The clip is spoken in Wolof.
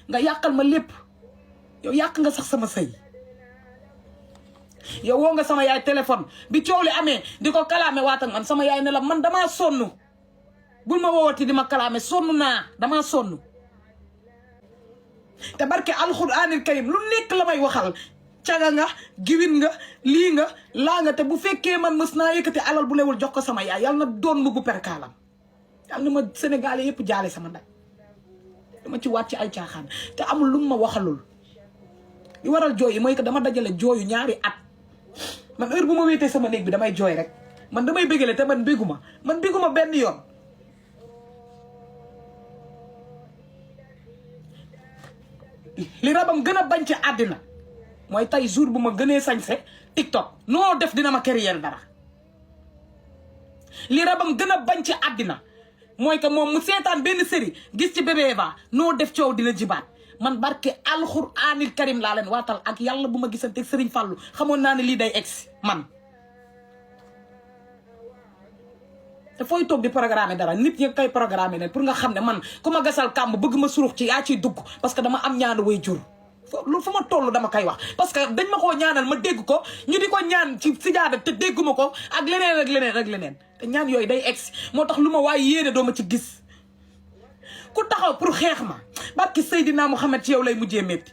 nga yàqal ma lépp yow yàq nga sax sama sëy yow woo nga sama yaay téléphone bi coow li amee di ko kalaame waat ak man sama yaay ne la man damaa sonn bul ma woowati di ma kalaame sonn naa damaa sonn te barke alxuraanil karim lu nekk la may waxal caga nga giwin nga lii nga laa nga te bu fekkee man mës naa yëkkati alal bu lewul jox ko sama yaay yàlla na doon mu bu perkaalam yàlla na ma Sénégalais yëpp jaale sama nday dama ci wàcc ay caaxaan te amul lu ma waxalul li waral jooy yi mooy que dama dajale jooyu ñaari at man heure bu ma wéetee sama néeg bi damay jooy rek man damay bégale te man béguma benn yoon li rabam gën a bañ ci àddina mooy tey jour bu ma gënee sañse TikTok noo def dina ma créer dara li rabam gën a bañ ci àddina mooy que moom mu seetaan benn série gis ci Bébé Eva noo def coow dina jibaat man barke alxuraanil karim laa leen waatal ak yàlla bu ma gisante Serigne Fallou xamoon naa ne lii day egsi man te fooy toog di programmer dara nit ñi koy programmer ne pour nga xam ne man ku ma gasal kàmb bëgg ma surux ci yaa ciy dugg parce que dama am ñaanu way jur lu fu ma toll dama koy wax parce que dañ ma koo ñaanal ma dégg ko ñu di ko ñaan ci sijaada te dégguma ko ak leneen te ñaan yooyu day egsi moo tax lu ma waaye yéene doo ma ci gis ku taxaw pour xeex ma barki Seydina Mouhamed ci yow lay mujjee métti